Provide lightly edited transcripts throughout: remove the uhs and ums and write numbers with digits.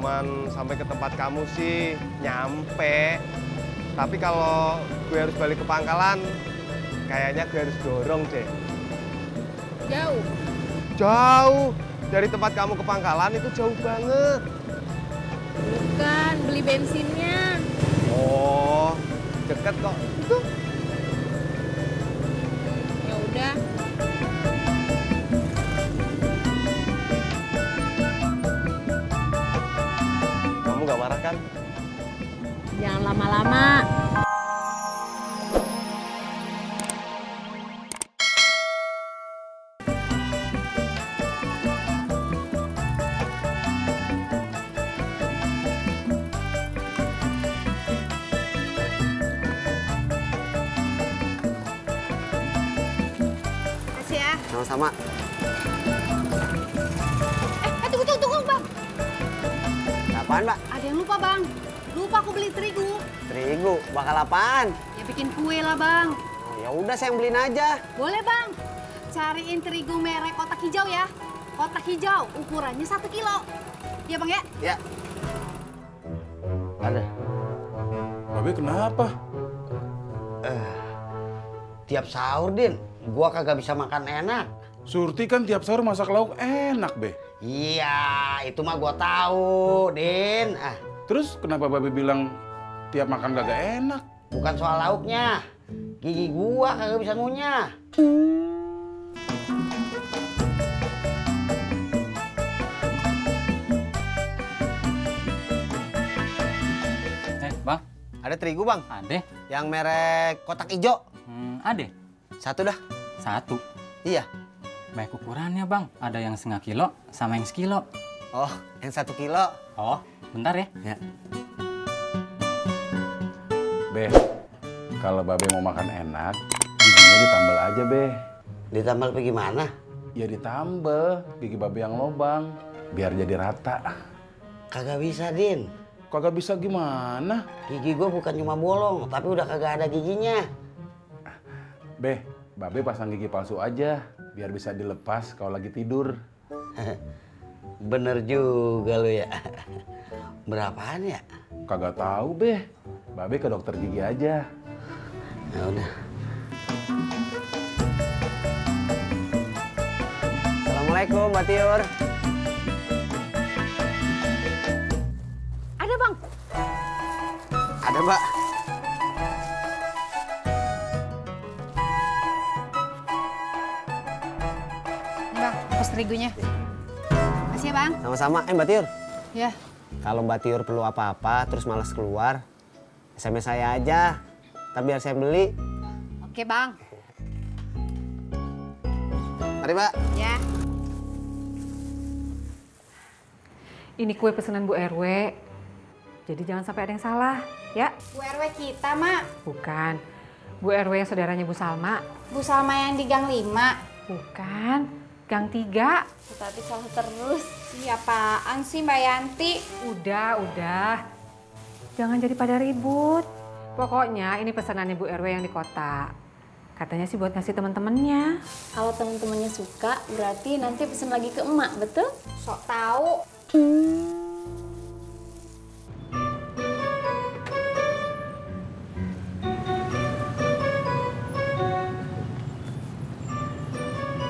cuman sampai ke tempat kamu sih nyampe. Tapi kalau gue harus balik ke pangkalan, kayaknya gue harus dorong deh. Jauh? Jauh. Dari tempat kamu ke pangkalan itu jauh banget. Bukan, beli bensinnya. Oh, deket kok. Itu. Ya udah. Kamu nggak marah kan? Jangan lama-lama. Makasih ya. Sama-sama. Tunggu, Bang. Apaan, Mbak? Ada yang lupa, Bang. Lupa aku beli terigu. Terigu. Bakal apaan? Ya bikin kue lah, Bang. Oh, ya udah saya yang beliin aja. Boleh, Bang. Cariin terigu merek kotak hijau ya. Kotak hijau, ukurannya 1 kilo. Iya, Bang ya? Ya. Ada. Babe kenapa? Tiap sahur, Din, gua kagak bisa makan enak. Surti kan tiap sahur masak lauk enak, Be. Iya, itu mah gua tahu, Din. Terus kenapa Babe bilang tiap makan kagak enak? Bukan soal lauknya. Gigi gua kagak bisa ngunyah. Bang, Ada terigu, Bang. ade? Yang merek kotak hijau. Ade? 1 dah. 1. Iya. Baik ukurannya, Bang. Ada yang 1/2 kilo sama yang 1 kilo. Oh, yang 1 kilo. Oh, bentar ya. Ya. Be, kalau Babe mau makan enak, giginya ditambal aja, Be. Ditambal apa gimana? Ya ditambal, gigi Babe yang lobang, biar jadi rata. Kagak bisa, Din. Kagak bisa gimana? Gigi gua bukan cuma bolong, tapi udah kagak ada giginya. Be, Babe pasang gigi palsu aja, biar bisa dilepas kalau lagi tidur. Bener juga lu ya. Berapaan ya? Kagak tahu, Be. Babe ke dokter gigi aja. Ya udah. Assalamualaikum, Mbak Tiur. Ada, Bang. Ada, Mbak. Bang, ongkos terigunya. Makasih ya, Bang. Sama-sama. Mbak Tiur. Ya. Kalau Mbak Tiur perlu apa-apa terus malas keluar, SMS saya aja. Ntar biar saya beli. Oke, Bang. Mari, Mbak. Ya. Ini kue pesanan Bu RW. Jadi jangan sampai ada yang salah, ya? Bu RW kita, Mak. Bukan. Bu RW yang saudaranya Bu Salma. Bu Salma yang di Gang 5. Bukan. Gang 3. Tadi salah terus. Siapaan sih, Mbak Yanti? Udah. Jangan jadi pada ribut. Pokoknya ini pesanannya Bu RW yang di kota. Katanya sih buat ngasih teman-temannya. Kalau temen-temennya suka, berarti nanti pesen lagi ke emak, betul? Sok tahu.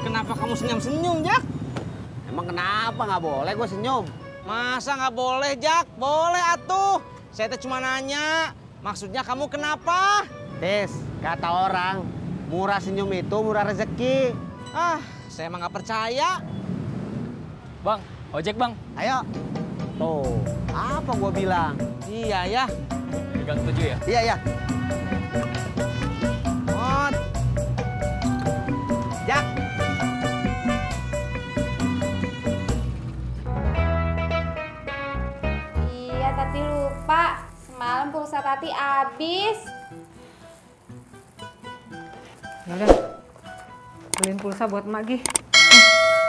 Kenapa kamu senyum-senyum, Jak? Emang kenapa nggak boleh gue senyum? Masa nggak boleh, Jak? Boleh atuh. Saya teh cuma nanya. Maksudnya kamu kenapa? Tis, kata orang, murah senyum itu murah rezeki. Ah, saya emang nggak percaya. Bang, ojek, Bang. Ayo. Tuh, apa gue bilang? Iya ya. Di Gang 7 ya? Iya, iya. Mot. Jak. Iya, Tati lupa. Semalam pulsa Tati habis. Yaudah, beliin pulsa buat emak Gih.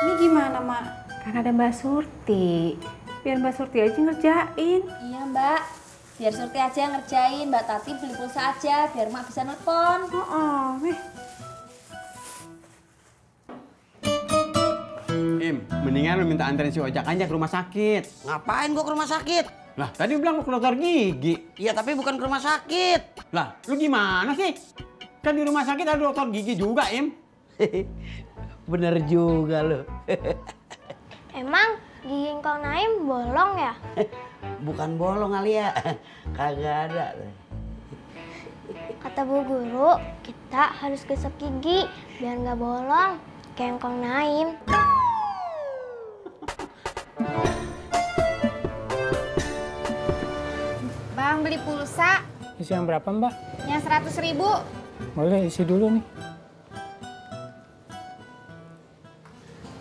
Ini gimana, Mak? Kan ada Mbak Surti. Biar Mbak Surti aja ngerjain. Iya, Mbak. Biar Surti aja yang ngerjain. Mbak Tati beli pulsa aja, biar Mak bisa nelpon. Oh, nih. Im, mendingan lu minta anterin si Ojak aja ke rumah sakit. Ngapain gua ke rumah sakit? Lah, tadi lu bilang mau ke dokter gigi. Iya, tapi bukan ke rumah sakit. Lah, lu gimana sih? Kan di rumah sakit ada dokter gigi juga, Im. Bener juga lu. Emang gigi Kang Naim bolong ya? Bukan bolong kali ya. Kagak ada. Kata Bu Guru, kita harus gosok gigi biar nggak bolong kayak Kang Naim. Bang, beli pulsa. Isi yang berapa, Mbak? Yang 100.000. Boleh isi dulu nih.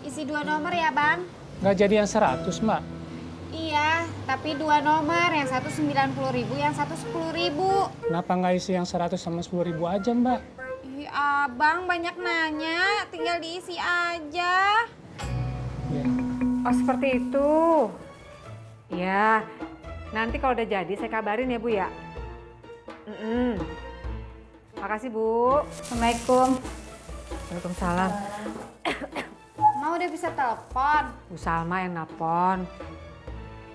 Isi 2 nomor ya, Bang. Nggak jadi yang 100, Mbak. Iya, tapi 2 nomor. Yang satu 90.000, yang satu 10.000. Kenapa nggak isi yang 100 sama 10.000 aja, Mbak? Ih, Abang banyak nanya. Tinggal diisi aja. Ya. Oh, seperti itu. Ya, nanti kalau udah jadi saya kabarin ya, Bu ya. Makasih, Bu. Assalamualaikum. Waalaikumsalam. Mau udah bisa telepon. Bu Salma yang nelpon.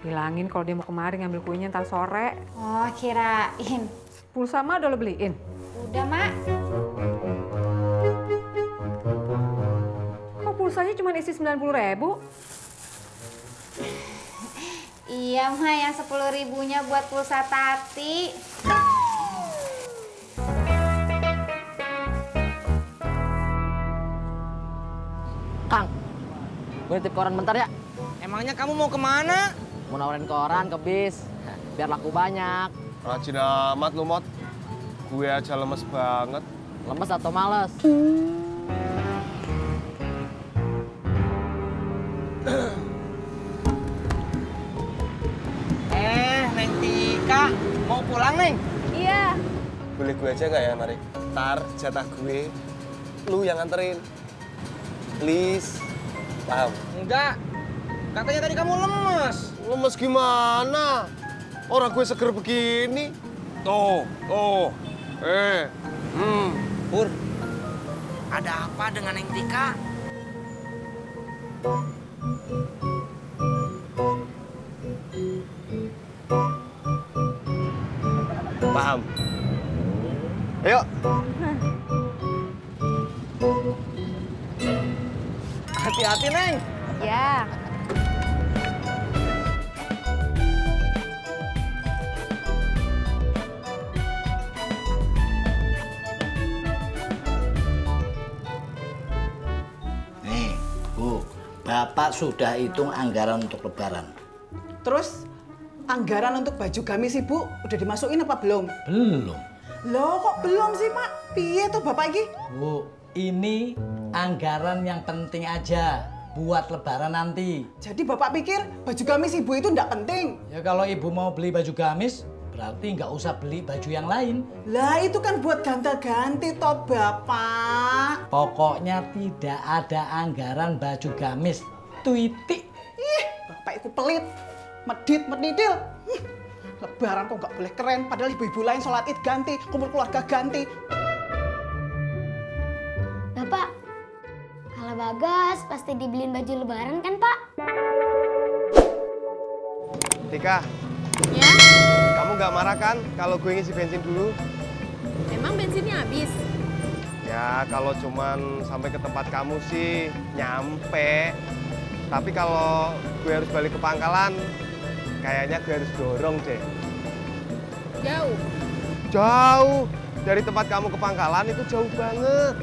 Bilangin kalau dia mau kemari ngambil kuenya ntar sore. Oh, kirain. Pulsa mah udah lo beliin? Udah, Mak. Kok pulsanya cuma isi 90.000? Iya, Mak. Yang 10.000-nya buat pulsa Tati. Kang, gue nitip koran bentar ya. Emangnya kamu mau kemana? Mau nawarin koran ke bis, biar laku banyak. Rajin amat lu, Mot. Gue aja lemes banget. Lemes atau males? Neng Tika, mau pulang, Neng? Iya. Boleh gue aja nggak ya, Mari? Ntar jatah gue, lu yang nganterin. Please. Paham? Enggak. Katanya tadi kamu lemes. Lemes gimana? Orang gue seger begini. Tuh. Pur, ada apa dengan Neng Tika? Paham. Ayo. Hati-hati, Neng. Ya. Nih, Bu, Bapak sudah hitung anggaran untuk lebaran. Terus anggaran untuk baju gamis Ibu udah dimasukin apa belum? Belum. Loh kok belum sih, Mak? Piye tuh Bapak ini? Bu, ini anggaran yang penting aja buat lebaran nanti. Jadi Bapak pikir baju gamis Ibu itu ndak penting? Ya kalau Ibu mau beli baju gamis, berarti nggak usah beli baju yang lain. Lah itu kan buat ganti-ganti toh Bapak. Pokoknya tidak ada anggaran baju gamis. Tuitik. Ih, Bapak itu pelit. Medit-medidil. Lebaran kok nggak boleh keren, padahal ibu-ibu lain sholat id ganti, kumpul keluarga ganti. Bapak, kalau Bagas pasti dibeliin baju lebaran kan, Pak? Tika. Ya? Kamu nggak marah kan kalau gue ngisi bensin dulu? Emang bensinnya habis? Ya kalau cuman sampai ke tempat kamu sih nyampe. Tapi kalau gue harus balik ke pangkalan, kayaknya gue harus dorong deh. Jauh? Jauh. Dari tempat kamu ke pangkalan itu jauh banget.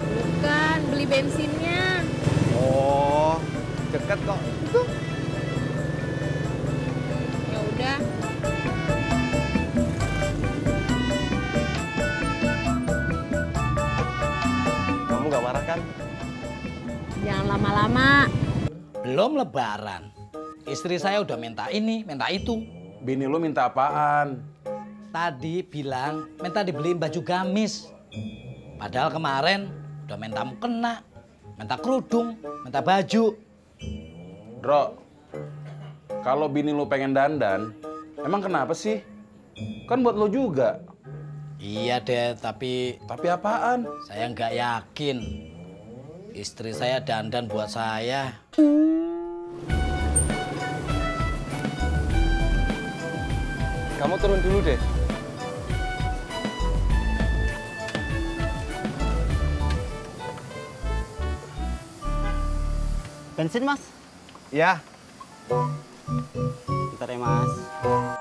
Bukan, beli bensinnya. Oh, deket kok. Itu. Ya udah. Kamu nggak marah kan? Jangan lama-lama. Belum lebaran. Istri saya udah minta ini, minta itu. Bini lu minta apaan? Tadi bilang minta dibeliin baju gamis. Padahal kemarin udah minta mukena, minta kerudung, minta baju. Bro, kalau bini lu pengen dandan, emang kenapa sih? Kan buat lo juga. Iya deh, tapi... Tapi apaan? Saya nggak yakin. Istri saya dandan buat saya. Kamu turun dulu deh. Bensin, Mas? Ya. Bentar ya, Mas.